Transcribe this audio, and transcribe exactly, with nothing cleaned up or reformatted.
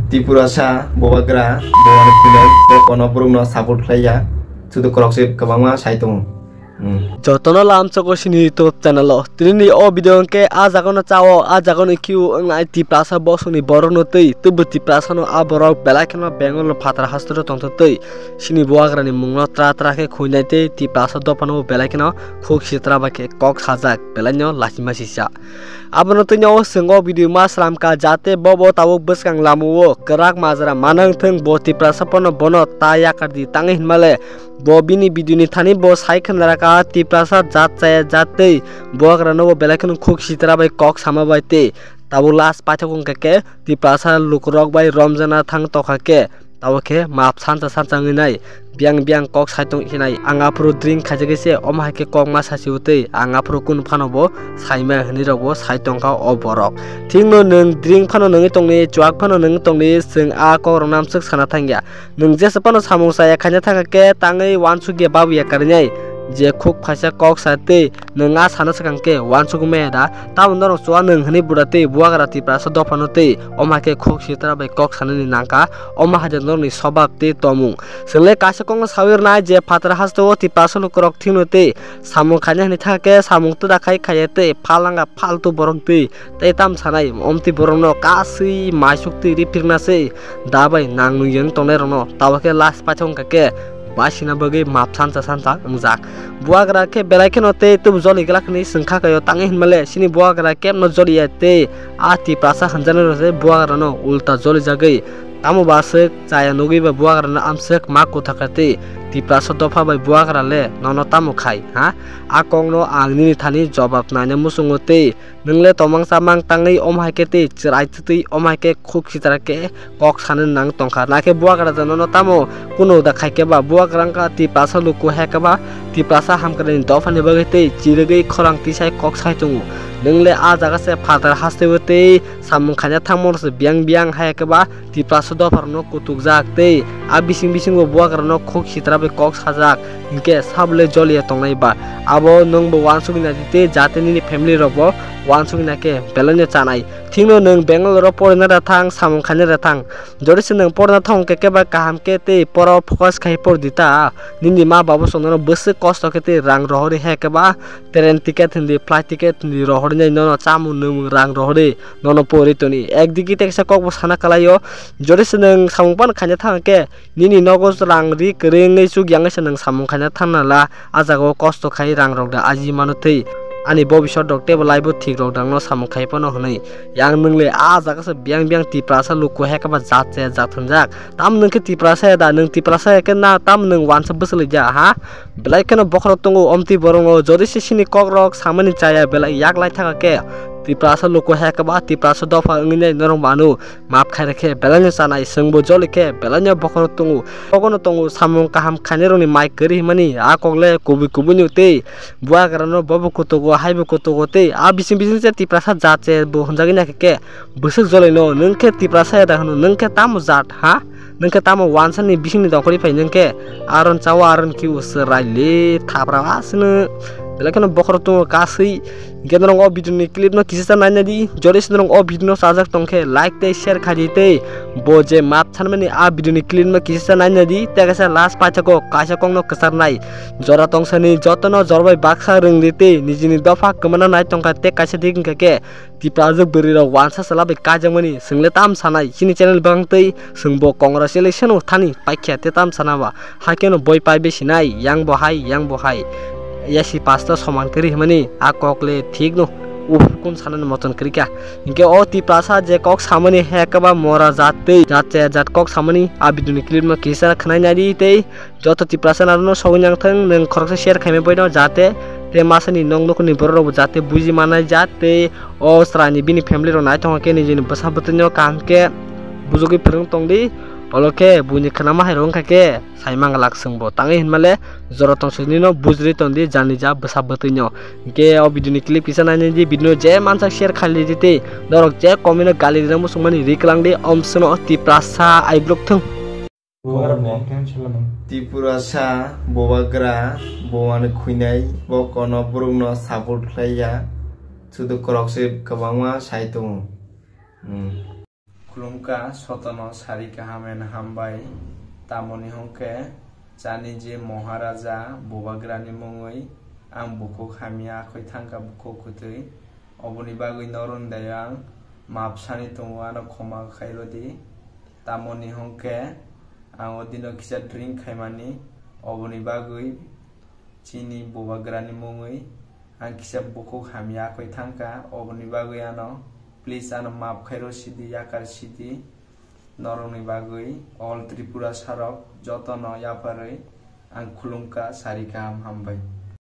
Tripurasa, Bubagra, Bumani khwinai, bo kono borokno support khlaiya. Sudu khorokse kwbangma sai tongo. Hmm. Jotono lamsogo sini YouTube channel o. Tinini o video hwnkhe a jagano chao, a jagano kiu wngnai Tiprasa bosongni borokno twi, teibo Tiprasano a borok belai kheno Bengal no phataro hasteo tongtho twi. Sini Bubagrani mungno tra tra khe khwinai tei Tiprasa dophano belai kheno khuk sitra bai khe kok sajak, belaino lachima sisa. Abono twi no chwng o video ma slamkha, jate bobo tabuk bwskang lamao kwrak majra manang thwng, bo Tiprasa phano bono ta yakardi tangwi hinmale. Bo bini video ni thani bo sai khwna raka Tiprasa jat chaya jat tei Bubagrano bo belai kheno khuk sitra bai kok sama bai tei tabuk last paithak wngkha khe Tiprasa lukurok bai romjana thang tokha khe. Tabuk khe map sansa sansa wngwi nai. Biyang biyang kok sai tong hinai. Ang aphuru drink khaijagwi se, omo hai khe kok ma sasi utwi. Ang aphuru kunu phano bo saima hinwi rok bo sai tongkha o borok. Thikno nwng drink phano nungwi tongni, chuak phano nungwi tongni, chwng a kok rok namswk sana thangya. Nwng jesa phano samung chaya khaina thangkha khe tangwi uansukya babuya karinai. Je khuk phaisa kok sa tei nwng a sana swkang khe uansukmaya da. Tamo norok chua nwng hinwi buda tei Bubagra Tiprasa dophano tei omo hai khe khuk sitra bai kok sanani nangkha. Omo hai de norokni sobab tei tomung. Chwng le kaisa kokno sawi rwnai je phatar hasteo Tiprasa lukurok thikno tei samung khaina hinwi thangkha khe samung twda khai khaiya tei phalnangkha phaltu borok tei tei tam sanai omtwi borokno kasui maisuk twi riphirna se da bai nang nung yang tongnai rokno. Tabuk khe last paithak wngkha khe basina bagwi map sansa sansa wngjak. Bubagra khe belai kheno tei tubu joli glak hinwi swngkha kaio tangwi hinmale sini Bubagra kebno joliya tei a Tiprasa hwnjaknai rok se Bubagrano ulta jolijagwi. Tamo ba aswk chaya nugwi ba Bubagrano amswk ma kuthakha tei Tiprasa dopha bai Bubagra le nono tamo khai ha? A kokno ang nini thani jobab naina muchungo tei nwng le tomang chamang tangwi omo hai khe tei chwrai twtwi omo hai khe khuk sitra khe kok sanani nang tongkha. Nakhe Bubagra da nono tamo kunu da khai khe ba Bubagra wngkha Tiprasa luku hai khe ba Tiprasa hamkrai ni dophani bagwi tei chirigwi khorang tisai kok sai tongo. Nwng le a jaga se phatar hasteo tei samung khaina thangmano se biyang biyang hai khe ba Tiprasa dopharokno kutukjak tei a bising bisingo Bubagrano khuk sitra bai kok sajak, hinkhe sabo le joliya tongnai ba? Abo nwng bo uansukna di tei jate nini family rok bo uansukna khe belaino chanai. Thikno nwng Bangalore o porina da thang, samung khaina da thang. Jodi se nwng porina thang khe keba kaham khe tei poro focus khai por di ta. Nini ma babu chwng nono bwswk kosto khe tei rang rohorwi hai khe ba train ticket hindi, flight ticket hindi rohorwi nai nono chamung nwng rang rohorwi. Nono pori toni. Ekdigi teksa kokbo sana kalaio. Jodi se nwng samung phano khaina thang khe, nini nogo rang ri kwrwi wngwi chuk yang se nwng samung khaina thangna la. A jaga o kosto khai rang rok da aji mano twi. Ani bobisot rok teibo laibo thik rok dangno samung khai phano hwnwi. Yang nwng le a jaga se biyang biyang Tiprasa luku hai khe ba jat chaya jat hwnjak. Tam nwng khe Tiprasa ya da, nwng Tiprasa ya khe na tam nwng uansa bwswlwi ja ha? Belai kheno bokhorok tongo omtwi borokno, jodi se sini kokrok samani chaya belai yak lai thaka khe Tiprasa luku hai khe ba Tiprasa dopha wngwi nai norok manu map khai rwkhe belaino chanai, chwngbo joli khe belaino bokhorok tongo. Bogono tongo samung kaham khainairokni mai kwrwi himani a kok le kubui kubui no tei Bubagrano bobo kutugo haibo kutugo tei a bising bising se Tiprasa jat se bo hwnjagwi naikhe khe bwswk jolino nwng khe Tiprasa ya da hwno, nwng khe tamo jat ha? Nwng khe tamo uansani bisingni dongkhorwi phai nwng khe aron chawa aron kiu swrai le thapra aswkno belai kheno bokhorok tongo kasui. Hinkhe norok o video ni clip no kisa sa naina di, jodi se norok o video no chajak tong khe like tei share khai di tei bo je map sanmani a video ni clip no kisa sa naina di tei kaisa last paithakgo kaisa kokno kwcharnai jora tongsani jotono jora bai baksa rwng di tei nijini dopha kwmana nai tongkha tei kaisa dik wngkha khe Tiprajwk bwrwi rok uansa chwla bai kaijakmani chwng le tam sanai chini channel bwkang twi chwng bo congratulation o thani paikha tei tam sana ba haikhe no boi pai besi nai yang bo hai yang bo hai yasi pasta soman kwrwi himani a kok le thik no uhukum sanani moton kwrwi kha hinkhe o Tiprasa je kok samani he khe ba mora jat tei jat chaya jat kok samani a video ni clip no kisa khwnai nai di tei Joto Tiprasa narwkno sogwi nang thung, nwng khoroksa share khaimani boino jate tei masani nok nukhungni borok rokbo jate buji manai jat tei o chwraini bini family rok naithok khe nijini bwsa bwtwino kaham khe bujugwi phwrwng tongdi. Olo khe buini khwnama hai rok wngkha khe sai manglak chwngbo tangwi hinmale jora tongsainino bujri tongdi jani ja bwsa bwtwino. Hinkhe o video ni clip kisa nainai di, video no je mansak share khailai di tei norok je comment o gali rina muchungmani ri kwlangdi, omswkno Tiprasa aibruk thung. Tiprasa, Bubagra, Bumani khwinai, bo kono borokno support khlaiya, sudu khorokse kwbangma sai tongo. Hmm. Khulumkha sotono sari kaham and hambai. Tamoni hwnkhe chani je Maharaja Bubagrani mungwi ang bukhuk hamya akhoi thangkha bukhuk kwtwi. Oboni bagwi norokni dayo ang map sani tongo, ano khoma khairodi. Tamoni hwnkhe ang o dino kisa drink khaimani, oboni bagwi chini Bubagrani mungwi ang kisa bukhuk hamya akhoi thangkha, oboni bagwi ano please ano map khairo sidi, yakar sidi. Norokni bagwi all Tripura sarok jotono yapharwi ang khulumkha, sari kaham hambai.